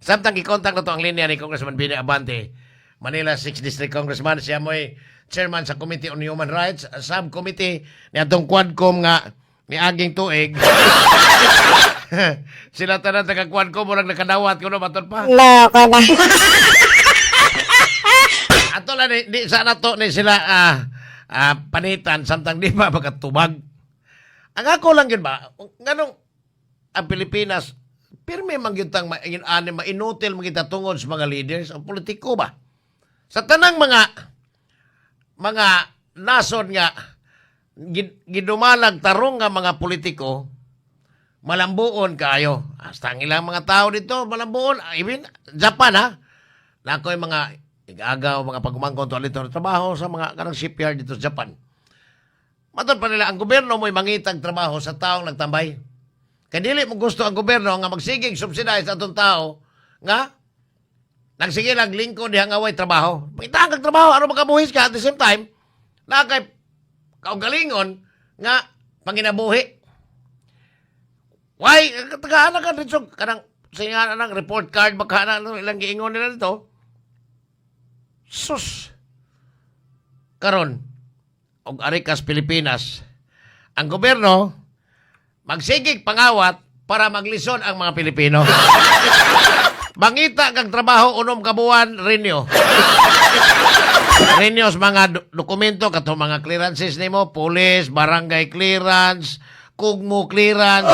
Samtang gikontak na to ang linya ni Congressman Bini Abante, Manila 6th District Congressman, siya mo'y chairman sa Committee on Human Rights, subcommittee ni atong Quadcom nga ni aging tuig. Sila tanan taga Quadcom murag nakadawat kuno matud pa. Loko na. Ato lang ni, di sa nato ni sila panitan samtang di pa makatubag. Ang ako lang yun ba, nganong ang Pilipinas, pirmi man gyud tang ani mainutil man kita tungod sa mga leaders o politiko ba? Sa tanang mga nasod nga gidumalag tarong nga mga politiko, malambuon kaayo. Hasta ang ilang mga tao dito, malambuon. Even Japan ha. Nako yung mga igagaw, mga pagumangkon to dito trabaho sa mga kanang shipyard dito sa Japan. Matod pa nila, ang gobyerno mo'y mangitag trabaho sa taong nagtambay. Kay dili mo gusto ang gobyerno nga magsigig subsidize atong tao nga nagsige naglingkod diha nga way trabaho. Mangitaan kag trabaho aron makabuhis ka at the same time naa kay kaugalingon nga panginabuhi. Why tagaan ka dito kanang singa nang report card baka na ano, ilang giingon nila dito. Sus. Karon og Arikas Pilipinas, ang gobyerno magsigig pangawat para maglison ang mga Pilipino. Mangita kag trabaho 6 ka buwan, renew. Renew sa mga dokumento kato mga clearances nimo, police, barangay clearance, kugmo clearance.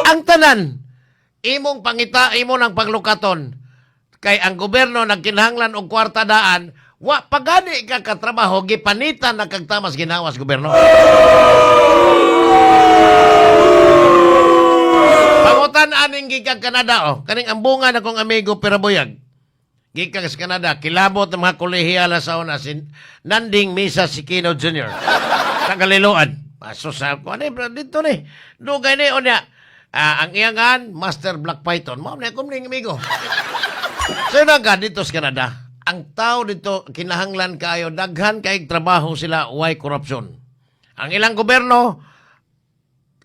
Ang tanan imong pangita imo ng paglukaton. Kay ang gobyerno nagkinahanglan og kwarta daan, wa pa gani ka katrabaho, gipanitan na kag tamas ginawas gobyerno. Pangutan aning gikan Canada oh, kaning ambungan akong amigo Perabuyag. Gikan sa Canada, kilabot ng mga kolehiyala sa una si Nanding Misa Sikino Jr. Sa Kaliloan. Paso sa ko ano bro, dito ni. Dugay ni unya. Ah, ang iyangan Master Black Python. Mao ni akong ning amigo. So ka dito sa Canada, ang tao dito kinahanglan kayo daghan kay trabaho sila, way corruption. Ang ilang gobyerno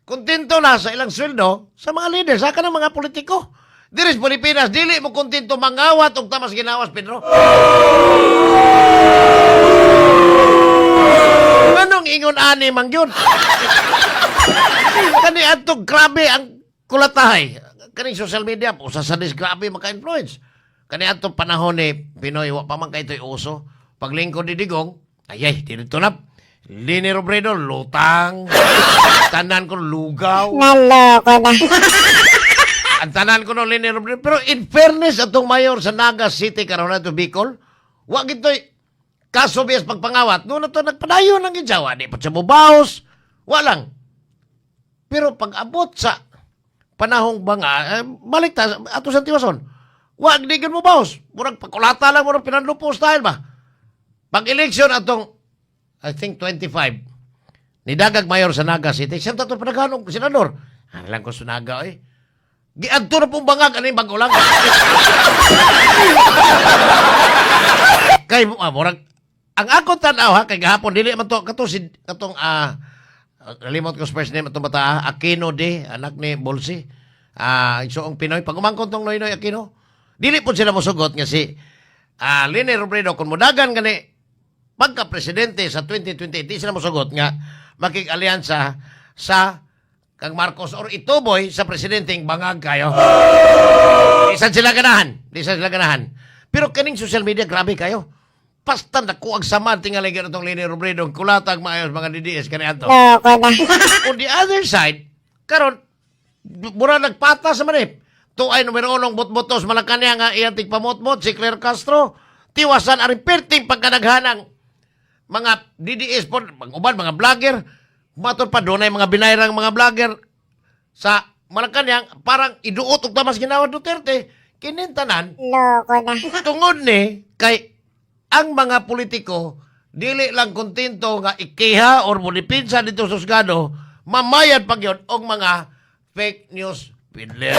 kontento na sa ilang sweldo sa mga leader, sa kanang mga politiko. Diri sa Pilipinas, dili mo kontento mangawat og tamas ginawas, Pedro. Anong ingon ani man gyud? Kani adto grabe ang kulatahay. Kaning social media usa sa dis grabe maka-influence. Kani adto panahon ni PNoy wa pa man kay ito'y uso. Paglingkod ni Digong, ayay, dito na. Leni Robredo, lutang. Tanan ko lugaw. Naloko na. Ang tanan ko no Leni Robredo. Pero in fairness, atong mayor sa Naga City, karon na ito Bicol, wa gito'y kaso biyas pagpangawat. Noon na to nagpadayon ng gidyawa. Di pa siya mubaos. Wa lang. Pero pag abot sa panahong banga, eh, balik ta, ato sa tiwason. Wa di gyud mo baos. Murag pakulata lang, murag pinanlupo style ba. Pag election atong, I think 25, nidagag mayor sa Naga City, siya tato panaghanong senador. Ano lang ko sa Naga eh. Giadto na pong bangag, ano yung bago lang. Kay, murag, ang ako tanaw ha, kay gahapon, dili man to, kato si, katong, limot ko sa first name atong bata, Aquino de, anak ni Bolsi. Isuong Pinoy. Pag umangkon tong Noynoy Aquino, dili po sila mosugot nga si Leni Robredo, kung mudagan gani pagka-presidente sa 2028, di sila mosugot nga makig-alyansa sa kang Marcos or ituboy sa presidenteng bangag kayo. Di sad sila ganahan. Di sad sila ganahan. Pero kaning social media, grabe kayo. Basta nakuag sama tingali ganitong itong Leni Robredo, kulatag maayos mga DDS kani ato. Loko na. On the other side, karon mura nagpata sa manip. Tuay numero unong botbotos Malacanang nga iyang tigpamotmot si Claire Castro. Tiwasan ang perting pagkanaghanang mga DDS po, mga uban, mga vlogger. Matod pa doon ay mga binayrang mga vlogger sa Malacanang parang iduot og tamas ginawa Duterte. Kinintanan, Loko na. tungod ni kay ang mga politiko dili lang kontento nga ikiha or modipinsa dito sa husgado, mamayad pag yun og mga fake news peddler.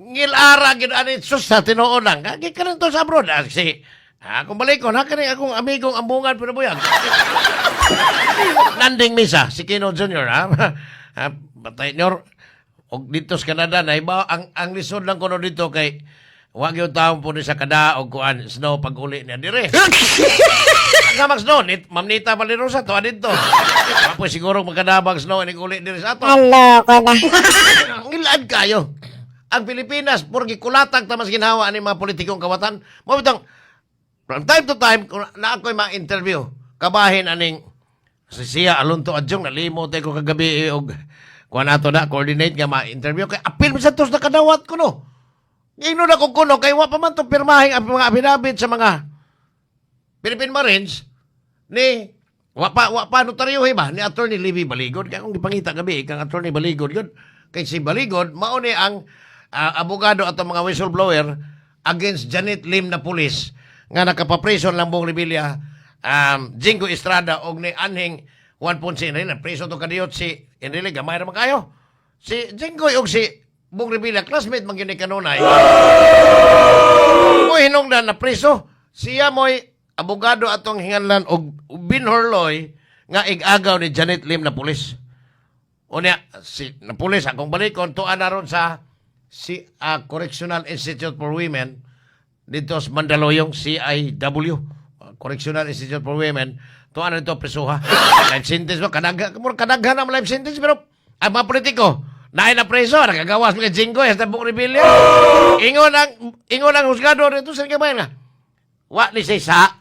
Ngilara gid ani sus sa tinuod lang. Kagi ka to sa abroad. Si akong balikon ha kani akong amigong ambungan pero buyag. Nanding Misa si Kino Jr. ha. Batay nyor og dito sa Canada na iba ang lisod lang kuno dito kay wa gyud taon po ni sa kada og kuan snow pag uli niya dire. Ang mag snow nit Ma'am Nita Valerosa to dito. Wa po siguro magkadabag snow inig uli diri sa ato. Naloko na. Ang ilad kayo. Ang Pilipinas, purgi kulatag ta mas ginhawa ani mga politikong kawatan. Mo bitong from time to time kung na ako'y ma-interview, kabahin aning si Sia Alonto Adjong, nalimot ko kagabi og kuan ato na coordinate nga ma-interview kay apil man sa tos nakadawat ko no. Ingnon ako kuno kay wa pa man to pirmahin ang mga affidavit sa mga Philippine Marines ni wa pa notaryo ba ni Attorney Libby Baligod. Kay akong gipangita gabi kang Attorney Baligod yun kay si Baligod mao ni ang abogado at ang mga whistleblower against Janet Lim na pulis nga nakapaprison lang buong Revilla, Jingo Estrada og ni anhing Juan Ponce Enrile. Preso to kadiyot si Enrile, gamay ra man kayo si Jinggoy og si Bong Revilla, classmate man gyud ni kanunay. Mo hinungdan na preso. Siya mo'y abogado atong hinganlan og Binhorloy nga ig-agaw ni Janet Lim na pulis. Unya, si na pulis akong balikon tuan na ron sa si Correctional Institute for Women dito sa Mandaluyong, CIW, Correctional Institute for Women, tuan na dito presuha. Life sentence ba kadaga murag kadaghan ang life sentence, pero ang mga politiko naay na preso nakagawas mga Jinggoy hasta buong Revilla. Ingon ang husgado dito sa gamay nga wa ni siya sa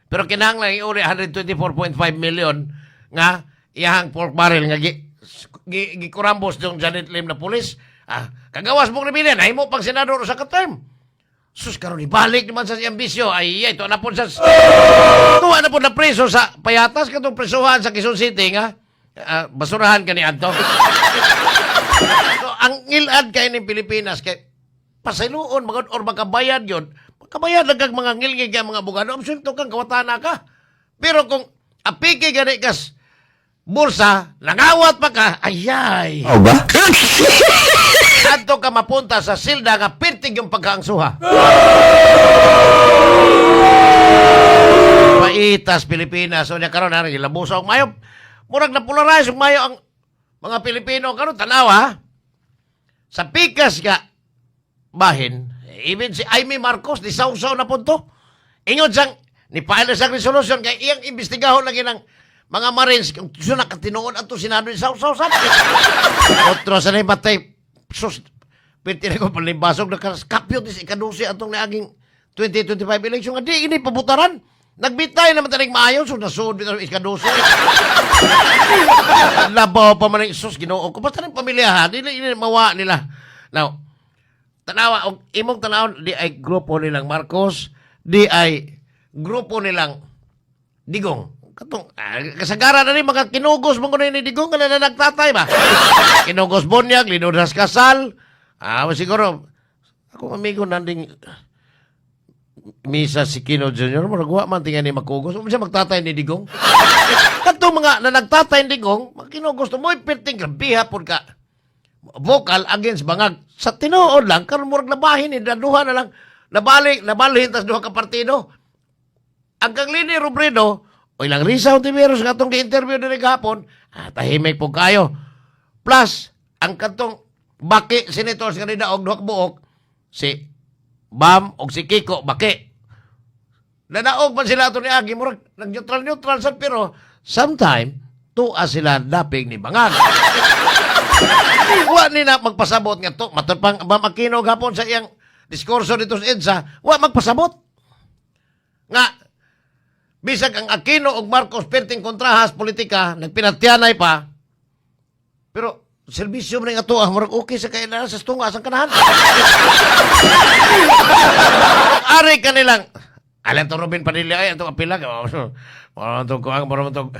pero kinahanglan iuli 124.5 million nga iyahang pork barrel nga gi gikurambos dong Janet Lim na pulis. Ah, kagawas mong Revilla, nahimo pang senador sa ka-term. Sus, karon ibalik naman sa siyang bisyo. Ay, ay, ito na po sa tuwa na po na preso sa payatas katong presuhan sa Quezon City nga basurahan kani adto. So, ang ngilad kay ning Pilipinas kay pasayloon magod or makabayad yun. Makabayad lang kag mga ngilngig kay mga abogado. Absulto kang kawatana ka. Pero kung apike gani kas bulsa, nangawat pa ka, ayay. O ba? Adto ka mapunta sa silda nga pirtig yung pagkaangsuha. Paitas Pilipinas. O niya karon ha, gilabusa og mayo. Murag na polarize og mayo ang mga Pilipino karon, tanaw ha. Sa pikas ka bahin, even si Amy Marcos ni sausaw na punto. Ingon siyang ni file sa resolution kay iyang imbestigahon lagi ng mga Marines kung sino nakatinuod ato Senado ni sausaw sa. Otro sa na batay. Sus, pwede na ko palibasog na kapyo dis ikadusi atong niaging 2025 election nga di ini pabutaran. Nagbitay naman tanig maayo, so nasuod bitaw ikadusi. Labaw pa man ang sus, Ginoo ko. Basta ng pamilya ha, dili ini mawa nila. Now, tanawa, og imong tanawon, di ay grupo nilang Marcos, di ay grupo nilang Digong. Katong, kasagaran na rin mga kinugos mo kuno ni Digong nga na nagtatay ba? Kinugos Bunyag, Linudas Kasal. Siguro, akong amigo nanding Misa si Kino Jr., murag wa man tingali ni makugos. Unsa magtatay ni Digong? Katong mga na nagtatay ni Digong, mga kinugos to mo'y perting grabiha pud ka vocal against Bangag. Sa tinuod lang, karon murag nabahin ni duha na lang nabalik, nabalhin tas duha ka partido. Ang kang Leni Robredo, o ilang Risa Hontiveros nga atong gi-interview dinhi gahapon, tahimik po kayo. Plus, ang katong baki senators nga nidaog duha ka buok, si Bam og si Kiko Baki. Nanaog man sila ato ni Agi, murag nag-neutral-neutral sad pero sometime tuwa sila dapig ni Bangag. Wa ni na magpasabot nga to. Matod pang Bam Aquino gapon sa iyang diskurso dito sa EDSA, wa magpasabot. Nga bisag ang Aquino ug Marcos perting kontrahas politika, nagpinatyanay pa. Pero serbisyo man nga to, murag okay sa kailangan sa tunga sa kanahan. Ari kanilang alam to Robin Padilla ay atong apila ka. Mura to ko ang mura to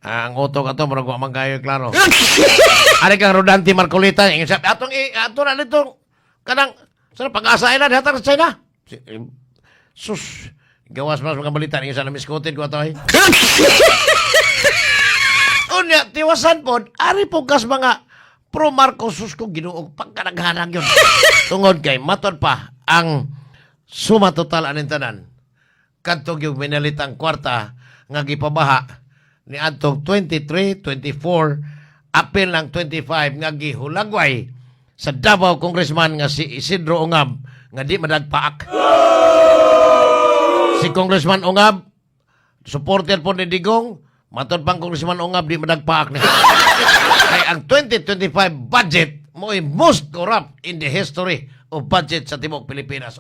ang utok ato murag wa man kayo klaro. Ari kang Rodante Marcolita ingon siya atong ato na nito kanang sa pag-asa ila hatag sa China. Sus, gawas mas mga balita ingon sa namiskutin ko ato ay. Unya, tiwasan pod, ari po kas mga pro Marcos, sus ko Ginoo, pagkanaghanag yun. Tungod kay matod pa ang suma total aning tanan. Kadtong yung minalitang kwarta nga gipabaha ni adtong 23, 24 Apil ng 25 nga gihulagway sa Davao Congressman nga si Isidro Ungab nga di madagpaak. Si Congressman Ungab, supporter po ni Digong, matod pang Congressman Ungab, di madagpaak ni. Kay ang 2025 budget mo'y most corrupt in the history of budget sa tibuok Pilipinas.